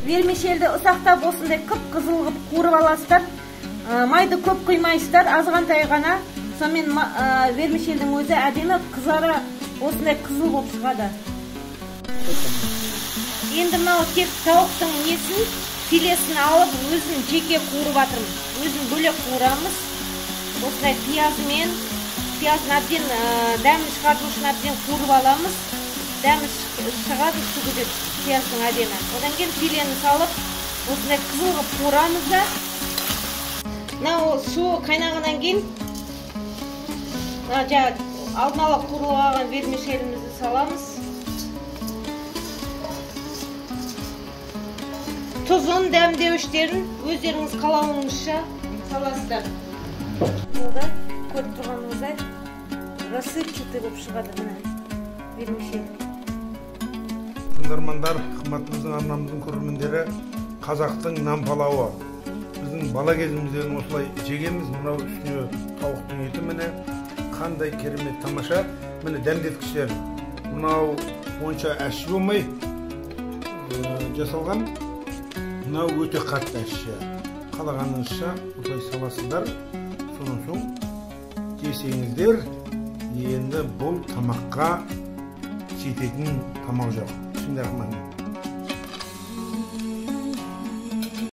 Вермишельді ұсақтап осындай қып-қызыл қылып қуырып аласыздар. Майды көп құймайсыздар, азғантай ғана. Сонымен вермишельдің өзі әдемі қызара осындай қызыл болып шығады. Енді мынау тек тауықтың несін, филесін алып, өзін жеке қуырып жатырмын. Өзін бөлек қуырамыз. Осындай пиязымен, пиязын әбден дәмін шығарту үшін әбден қуырып аламыз. Дәмі шығады сол кезде пияздың әдемі. Одан кейін филені салып, осындай қызыл қылып қуырамыз да. Мынау суы қайнағаннан кейін мына жаңа алдын ала қуырылып алған вермишелімізді саламыз. Тұзын, дәмдеуіштерін өздеріңіз қалауыңызша саласыздар. Болды, көріп тұрғаныңыздай рассыпчатый болып шығады міне вермишель. Тыңдармандар, қымбатты біздің арнамыздың көрермендері, қазақтың нан палауы. Біздің бала кезімізден осылай жегенбіз. Мынау үстіне тауықтың еті міне қандай керемет тамаша. Міне дәмдеткіштер. Мынау онша ащы болмай жасалған. Мынау өте қатты ащы. Қалағаныңызша осылай саласыздар. Сонан соң жесеңіздер, енді бұл тамаққа жететін тамақ жоқ. Бисмиллахиррахманиррахим.